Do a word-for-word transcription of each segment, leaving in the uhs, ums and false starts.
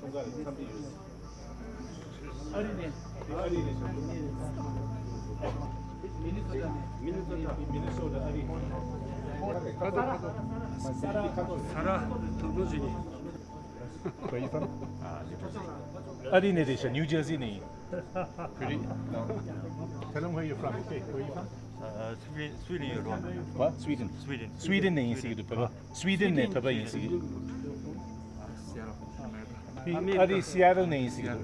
ས་ར་ཐུག་པོ་ཟིན། Where you from? ཨ་རི་ནས་རེད་ཤག New Jersey ནས་ཡིན། Pretty? No. Tell them where you're from. Okay, where you from? Uh, Sweden, Sweden, you know. What? Sweden. Sweden. Sweden ནས་ཡིན་ཟེར་གྱི་འདུག་བོད་པ། Sweden ནས་བོད་པ་ཡིན་ཟེར་གྱི་འདུག་ཨ་རི་Seattle ནས་ཡིན་ཟེར་གྱི་འདུག་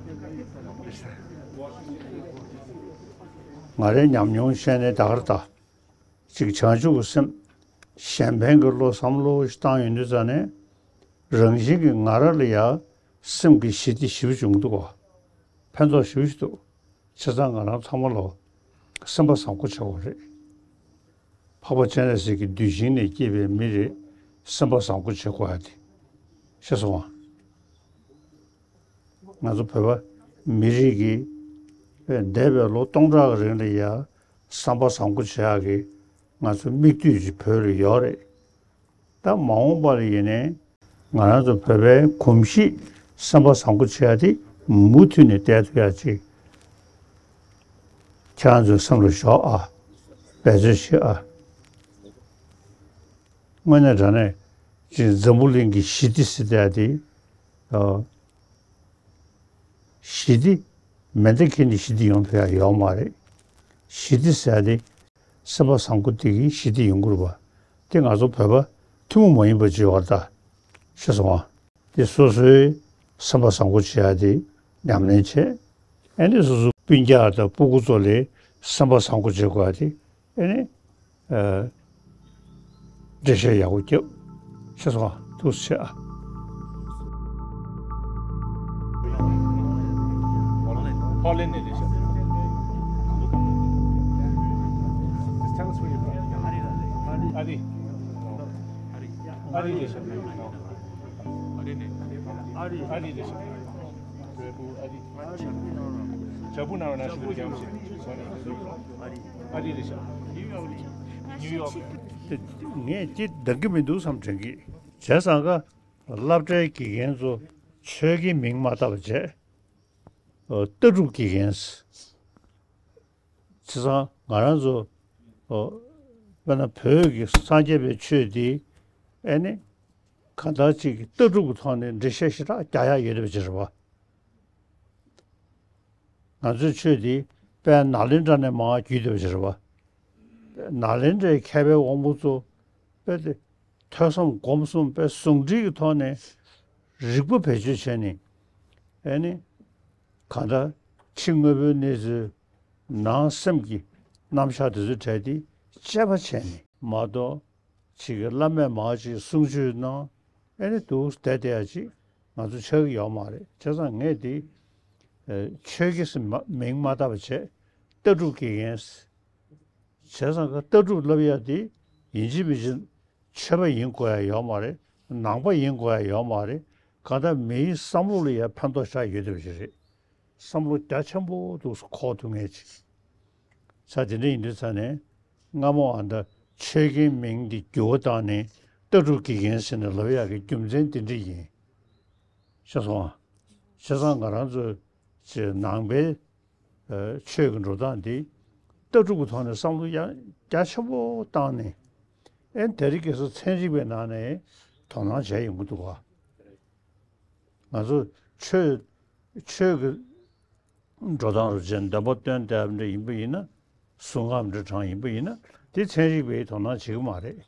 ང་རའི་ཉམས་མྱོང་བཤད་ནས་ད་གར་ད། ཅིག་བྱང་ཆུབ་ཀྱི་སེམས། གཞན་ཕན་གྱི་བློ་བསམ་བློ་ཞིག་བཏང་ཡོང་དུས་ཙང་ནས། རང་བཞིན་གྱིས་ང་རང་ལ་ཡང་སེམས་ཀྱི་ཞི་བདེ་ཞེ་པོ་ཅིག་ཡོང་གི་འདུག་གོ། ཕན་ཐོགས་ཞེ་པོ་ཅིག་འདུག་བྱས་ཙང་ང་རང་ཚང་མ་ལ་སེམས་པ་བཟང་པོ་བྱེད་དགོས་རེད། འཕགས་པ་སྤྱན་རས་གཟིགས་ཀྱི་གདུལ་ཞིང་ནས་སྐྱེས་པའི་མི་རེད། སེམས་པ་བཟང་པོ་བྱེད་དགོས་ཡ་དེ། ཤེས་སོང་ང་། ང་ཚོ་བོད་པ་མི་རིགས་ཀྱིས་འདས་པའི་ལོ་སྟོང་ཕྲག་གི་རིང་ལ་ཡ་བསམ་པ་བཟང་པོ་བྱེད་ཡག་གི་ང་ཚོ་མིག་ལྟོས་ཅིག་བོད་ལ་ཡོད་རེད། ད་མ་འོངས་པ་ལ་ཡིན་ནའི་ང་རང་ཚོ་བོད་པའི་གོམས་གཤིས་བསམ་པ་བཟང་པོ་བྱེད་ཡག་དེ་མུ་མཐུད་ནས་བསྡད་ཐུབ་ཡག་ཅིག་ཁྱེད་རང་ཚོའི་སེམས་ལ་ཞོག་ཨ། འབད་རྩོལ་བྱེད་ཨ། དངོས་གནས་དྲང་གནས་ཅིག་འཛམ་བུ་གླིང་གི་ཞི་བདེ་ཟེར་ཡག་དེ། ཨ། ཞི་བདེ་མེ་མདའ་འཁྱེར་ནས་ཞི་བདེ་ཡོང་ཐུབ་ཡག་ཡོད་མ་རེད། ཞི་བདེ་ཟེར་ཡག་དེ་སེམས་པ་བཟང་པོ་དེ་གིས་ཞི་བདེ་ཡོང་གི་རེད་པ། དེ་ང་ཚོ་བོད་པ་ཐུན་མོང་མ་ཡིན་པ་ཅིག་ཡོད་རེད་ད། ཤེས་སོང་ང་། དེ་སོ་སོའི་སེམས་པ་བཟང་པོ་བྱེད་ཡག་དེ་ཉམས་ལེན་བྱེད། ཨ་ནི་སོ་སོ་སྤུན་ཀྱག་དང་སྤུ་གུ་ཚོ་ལ་སེམས་པ་བཟང་པོ་བྱེད་དགོས་ཡག་དེ། ཨེ་ནི། ཨ། འགྲེལ་བཤད་ཡག་པོ་རྒྱབ། ཤེས་སོང་ཨ། ཐུགས་རྗེ་ཆེ་ཨ། ཕོ་ལན་ནས་རེད་ཤག Just tell us where you're from. ཨ་རི། ཨ་རི་རེད་ཤག་ཨ་རི་ནས། ཨ་རི་རེད་ཤག་བལ་པོ་ཨ་རི། བྱ་སྤུ་ནང་ལ་ཤི་བོ་རྒྱང་ཞིག་ཨ་རི་རེད་ཤག་ནིའུ་ཡོག་རེད། ནིའུ་ཡོག་དེ་ངས་ཅི་འདང་གི་མི་འདུག་བསམ་དྲན་གི། བྱས་ཙང་ཀ་སློབ་གྲྭའི་དགེ་རྒན་ཚོ་ཆོས་ཀྱི་མིང་མ་བཏགས་པ་བྱས། ཨོ། ལྟ་གྲུབ་དགེ་རྒན། བྱས་ཙང་ང་རང་ཚོ། ཨོ། དཔེར་ན་བོད་ཀྱི་སངས་རྒྱས་པའི་ཆོས་འདི། ཨེ་ནི། གང་ལྟར་ཅིག་ལྟ་གྲུབ་ཀྱི་ཐོག་ནས་འགྲེལ་བཤད་ཞེ་དྲག་རྒྱག་ཡག་ཡོད་པ་ཅིག་རེད་པ། ང་ཚོའི་ཆོས་འདི་དཔལ་ནཱ་ལེནྡྲ་ནས་མར་བརྒྱུད་བསྡད་པ་ཅིག་རེད་པ། ནཱ་ལེནྡྲའི་མཁས་པའི་དབང་པོ་ཚོ་དཔེ་དེ་ཐོས་བསམ་སྒོམ་གསུམ་དཔེ་ཟུང་འབྲེལ་གྱི་ཐོག་ནས་རིག་པ་བེད་སྤྱོད་བྱས་ནས། ཨེ་ནི། གང་ལྟར་ཕྱི་དངོས་པོའི་གནས་ཚུལ། ནང་སེམས་ཀྱི་རྣམ་གཞག་དེ་ཚོའི་གྲས་དེ་དཔྱད་པ་བྱས་ནས་མ་གཏོགས། ཅིག་གི་བླ་མས་མར་ཅིག་གསུང་ཆོས་གནང་། ཨེ་ནི་འདུག་བསྡད་བསྡད་ཡག་ཅིག་ང་ཚོ་ཆགས་ཀྱི་ཡོད་མ་རེད། བྱས་ཙང་ངས་འདི། ཨེ། ཆོས་དགེ་ཟེར་མ་མིང་མ་བཏགས་པ་བྱས། ལྟ་གྲུབ་དགེ་རྒན་ཟེར། བྱས་ཙང་ཀ་ལྟ་གྲུབ་ལབ་ཡག་འདི་ཡིན་གཅིག་མིན་གཅིག་ཆོས་པ་ཡིན་དགོས་ཡག་ཡོད་མ་རེད། ནང་པ་ཡིན་དགོས་ཡག་ཡོད་མ་རེད། གང་ལྟར་མིའི་བསམ་བློ་ལ་ཡང་ཕན་ཐོགས་ཤར་ཡོད་བསྡད་པ་ཞིག་རེད། བསམ་བློ་རྒྱ་ཆེན་པོ་འདུག་སེ་འཁོར་ཐུབ་མཁན་ཅིག་ས་དེ་འདྲ་ཡིན་དུས་ཙང་ནས་སྔ་མོ་ཨ་ད་ཆོས་དགེའི་མིང་འདི་འགྱུར་བ་བཏང་ནས་ལྟ་གྲུབ་དགེ་རྒན་ཟེར་ནས་ལབ་ཡག་གི་རྒྱུ་མཚན་དེ་འདྲ་ཡིན། ཤེས་སོང་ཨ། བྱས་ཙང་ང་རང་ཚོ་ཅིག་ནང་པའི། ཨ། ཆོས་ཀྱི་འགྲོ་སྟངས་འདི་ལྟ་གྲུབ་ཀྱི་ཐོག་ནས་བསམ་བློ་ཡང་རྒྱ་ཆེན་པོ་བཏང་ནས། ཨེ་དེ་རིང་ཁ་སང་ཚན་རིག་པའི་ནང་ནས་དོ་སྣང་བྱས་ཡོང་གི་འདུག་ག་ང་ཚོ་ཆོས་ཆོས་ཀྱི་འགྲོ་སྟངས་རུ་བྱས་འདོན་པ་སྟོན་བསྡད་པ་འདྲ་ཡིན་པ་ཡིན་ན། གཟུངས་སྔགས་འདྲ་བགྲངས་ཡིན་པ་ཡིན་ན། དེ་ཚན་རིག་པས་དོ་སྣང་བྱེད་ཀྱི་མ་རེད།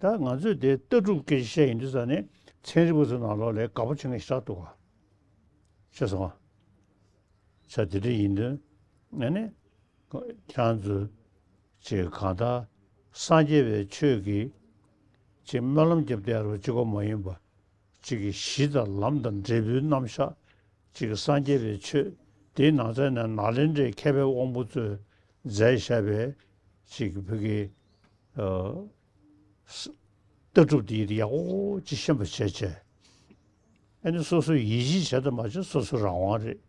ད་ང་ཚོས་དེ་ལྟ་གྲུབ་སྐད་ཆ་བཤད་ཡོང་དུས་ཙང་ནས་ཚན་རིག་པ་ཚོའི་ནང་ལོགས་ལ་དགའ་པོ་བྱེད་མཁན་ཞེ་དྲག་འདུག་ག་ཤེས་སོང་ང་། ས་དེ་འདྲ་ཡིན་དུས་ཨ་ནི། ཁྱེད་རང་ཚོས་ཅིག་གང་ལྟར་སངས་རྒྱས་པའི་ཆོས་ཀྱི་ཅིག་སྨོན་ལམ་རྒྱབ་བསྡད་ཡོད་པ་གཅིག་པོ་མ་ཡིན་པ། ཅིག་གི་གཞི་དང་ལམ་དང་འབྲས་བུའི་རྣམ་གཞག་ཅིག་གི་སངས་རྒྱས་པའི་ཆོས་དེའི་ནང་ཚན་ནས་ནཱ་ལེནྡྲའི་མཁས་པའི་དབང་པོ་ཚོས་མཛད་བཞག་པའི་ཅིག་གི་བོད་ཀྱི། ཨ། ས། ལྟ་གྲུབ་དེ་ཡག་པོ་ཅིག་ཤེས་པ་བྱས་བྱས། ཨ་ནི་སོ་སོས་ཡིད་ཆེས་བྱས་དང་མ་བྱས་སོ་སོའི་རང་དབང་རེད།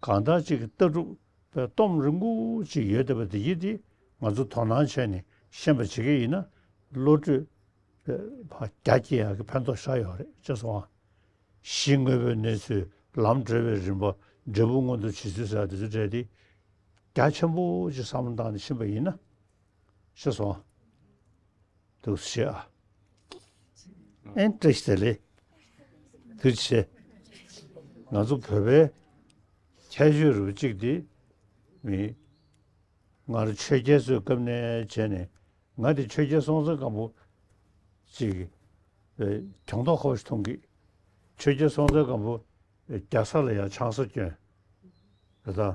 གང་ལྟར་ཅིག་གི་ལྟ་གྲུབ་པའི་སྟོབས་རིང་པོ་ཅིག་ཡོད་བསྡད་པ་དེ་ཡིན་དེ་ང་ཚོ་དོ་སྣང་བྱས་ནས་ཤེས་པ་བྱེད་ཀྱི་ཡིན་ན་བློ་གྲོས་ཕར་རྒྱ་སྐྱེད་ཡག་གི་ཕན་ཐོགས་ཤར་ཡོད་རེད། ཅེས་སོང་ཨ། གཞི་དངོས་པོའི་གནས་ཚུལ། ལམ་བགྲོད་པའི་རིམ་པ། འབྲས་བུ་མངོན་དུ་བྱེད་ཚུལ་ཟེར་བ་དེ་ཚོ་གྲས་དེ་རྒྱ་ཆེན་པོ་ཅིག་བསམ་བློ་བཏང་ནས་ཕྱིན་པ་ཡིན་ན། ཤེས་སོང་། འདུག་སེ་བྱེད་ཨ། ཨེ་བཀྲ་ཤིས་བདེ་ལེགས། འདུག་སེ་བྱེད། ང་ཚོ་བོད་པའི་ཁྱད་ཆོས་རུ་གཅིག་དེ་མི། ང་རང་ཆོས་རྒྱལ་ཚོའི་སྐབས་ནས་བྱས་ནས། ང་དེ་ཆོས་རྒྱལ་སྲོང་བཙན་སྒམ་པོ་ཅིག་གི་གྱང་ཐོག་ཁ་པོ་ཞིག་མཐོང་གི། ཆོས་རྒྱལ་སྲོང་བཙན་སྒམ་པོ་རྒྱ་བཟའ་ལ་ཡང་ཆང་ས་བསྐྱོན། རེད་ད།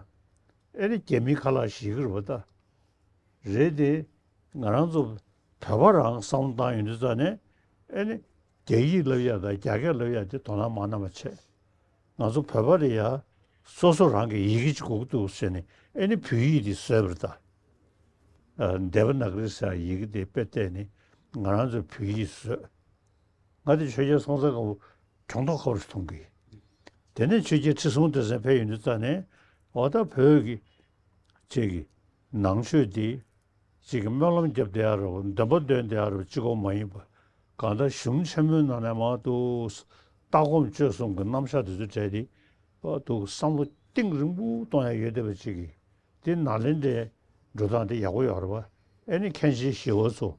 ཨེ་ནི་རྒྱ་མིའི་ཁ་ལག་ཞིག་གི་རེད་པ་ད། རེད་དེ། ང་རང་ཚོ་བོད་པ་རང་བསམ་བློ་བཏང་ཡོང་དུས་ཙ་ནས། ཨེ་ནི་རྒྱ་ཡིག་ལབ་ཡ་དང་རྒྱ་སྐད་ལབ་ཡ་དེ་དོ་སྣང་མ་གནང་བ་བྱས། ང་ཚོ་བོད་པ་རེད་ཡ། སོ་སོ་རང་གི་ཡི་གེ་ཅིག་དགོས་ཀྱི་འདུག་ཟེར་ནས། ཨེ་ནི་བོད་ཡིག་དེ་བཟོས་པ་རེད་ད། ཨ། དེ་ཝ་ན་ག་རི་ཟེར་ཡ་ཡི་གེ་དེ་དཔེ་བལྟས་ནས་ང་རང་ཚོས་བོད་ཡིག་བཟོས། ང་དེ་ཆོས་རྒྱལ་སྲོང་བཙན་སྒམ་པོ་གྱང་ཐོག་ཁ་པོ་ཞིག་མཐོང་གི། དེ་ནས་ཆོས་རྒྱལ་ཁྲི་སྲོང་ལྡེ་བཙན་ཕེབས་ཡོང་དུས་ཙ་ནས། འོ་ད་བོད་ཀྱི་ཅིག་གི་ནང་ཆོས་འདི་ཅིག་གི་སྨོན་ལམ་རྒྱབ་བསྡད་ཡ་རེད་པ། འདོན་པ་འདོན་བསྡད་ཡ་རེད་པ། གཅིག་པོ་མ་ཡིན་པ། གང་ལྟར་གཞུང་ཆེན་མོའི་ནང་ནས་མར་འདུག་ལྟ་སྒོམ་སྤྱོད་གསུམ་གྱི་རྣམ་གཞག་དེ་ཚོ་གྲས་དེ། འོ་འདུག་བསམ་བློ་གཏིང་རིང་པོ་གཏོང་ཡ་ཡོད་བསྡད་པ་ཅིག་གི། དེ་ནཱ་ལེནྡྲའི་འགྲོ་སྟངས་དེ་ཡག་པོ་ཡོད་རེད་པ། ཨེ་ནི་མཁན་ཆེན་ཞི་བ་འཚོ།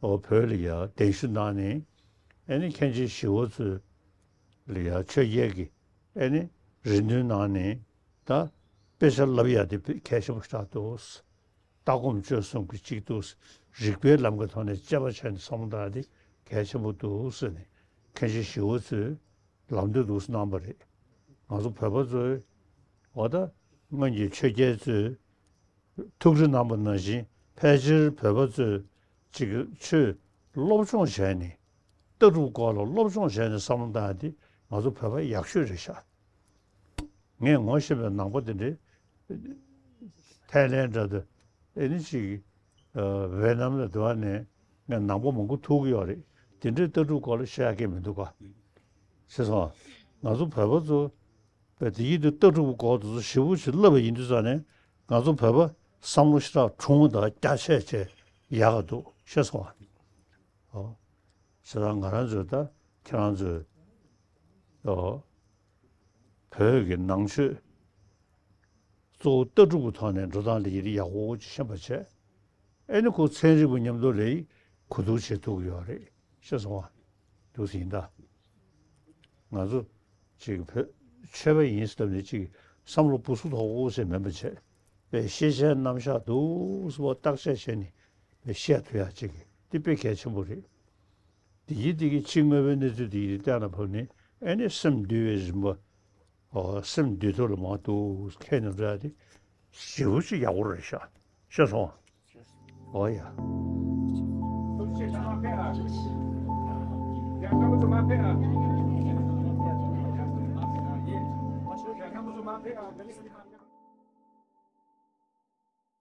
འོ་བོད་ལ་ཡ་གདན་ཞུ་གནང་ནས། ཨེ་ནི་མཁན་ཆེན་ཞི་བ་འཚོ་ལ་ཡ་ཆོས་རྒྱལ་གྱིས་ཨེ་ནི་རེ་འདུན་གནང་ནས། ད་དཔེ་ཆ་བསླབ་ཡ་དེ་གལ་ཆེན་པོ་ཞིག་ཆགས་འདུག་ལྟ་སྒོམ་སྤྱོད་གསུམ་གྱི་གཅིག་འདུག་རིགས་པའི་ལམ་གྱི་ཐོག་ནས་དཔྱད་པ་བྱས་ནས་བསམ་བློ་བཏང་ཡ་དེ་གལ་ཆེན་པོ་འདུག་ཟེར་ནས། མཁན་ཆེན་ཞི་བ་འཚོས་ལམ་སྟོན་འདུག་སེ་གནང་པ་རེད། ང་ཚོ་བོད་པ་ཚོས། འོ་ད་སྔོན་གྱི་ཆོས་རྒྱལ་ཚོས་ཐུགས་རེ་གནང་པ་ནང་བཞིན། ཕལ་ཆེར་བོད་པ་ཚོས་ཅིག་ཆོས་སློབ་སྦྱོང་བྱས་ནས། ལྟ་གྲུབ་སྐོར་ལ་སློབ་སྦྱོང་བྱས་ནས་བསམ་བློ་བཏང་ཡ་དེ་ང་ཚོ་བོད་པ་ཡག་ཤོས་རེད་ཤག་ངས་ངོ་ཤེས་པའི་ནང་པ་དེ་འདྲའི་ཐའི་ལེན་འདྲ་དང་། ཨེ་ནི་ཅིག་ཨ། ཝེ་ནམ་ལ་དུ་བ་ནས་ངས་ནང་པ་མང་པོ་ཐུག་གི་ཡོད་རེད། དེ་འདྲའི་ལྟ་གྲུབ་སྐོར་ལ་བཤད་ཡ་གང་ཡང་མི་འདུག་ག་ཤེས་སོང་། ང་ཚོ་བོད་པ་ཚོ་བས་དེ་ཡིན་དུས་ལྟ་གྲུབ་སྐོར་དེ་ཚོ་ཞིབ་པོ་ཞིག་བསླབས་པ་ཡིན་དུས་ཙ་ནས། ང་ཚོ་བོད་པ་བསམ་བློ་ཞེ་དྲག་གྲུང་བ་དང་རྒྱ་ཆེ་ཆེ་ཡག་ག་འདུག་ཤེས་སོང་ཨ། ཨོ། བྱས་ཙང་ང་རང་ཚོས་ད་ཁྱེད་རང་ཚོས། ཨོ། བོད་ཀྱི་ནང་ཆོས་གཙོ་བོ་ལྟ་གྲུབ་ཀྱི་ཐོག་ནས་འགྲོ་སྟངས་ལ་ཡིད་ཡག་པོ་ཅིག་ཤེས་པ་བྱས། ཨེ་ནི་ཁོ་ཚན་རིག་པ་མཉམ་དུ་ལས་གོ་བསྡུར་བྱེད་ཐུབ་ཀྱི་ཡོད་རེད། ཤེས་སོང་ཨ། འདུག་སེ་ཡིན་ད། ང་ཚོ་ཅིག་བོད་ཆོས་པ་ཡིན་སྟབས་ནས་ཅིག་བསམ་བློ་སྦུ་སུ་དོག་པོ་ཞིག་མིན་པ་བྱས། པའི་ཤེས་བྱའི་རྣམ་གཞག་འདུག་སེ་བརྟག་དཔྱད་བྱས་ནས་པའི་བཤད་ཐུབ་ཡ་ཅིག་གི་དེ་དཔེ་གལ་ཆེན་པོ་རེད། དེ་ཡིན་དེ་གི་ཕྱི་དངོས་པོའི་གནས་ཚུལ་དེ་ཡིན་གཏན་ལ་ཕབ་ནས། ཨེ་ནི་སེམས་འདུལ་བའི་རིམ་པ། ཨོ། སེམས་འདུལ་ཐབས་ལ་མར་འདུག་སེ་ཁས་ནས་འགྲོ་ཡ་དེ་ཞེ་པོ་ཅིག་ཡག་པོ་རེད་ཤག་ཤེས་སོང་། ཨོ་ཡ།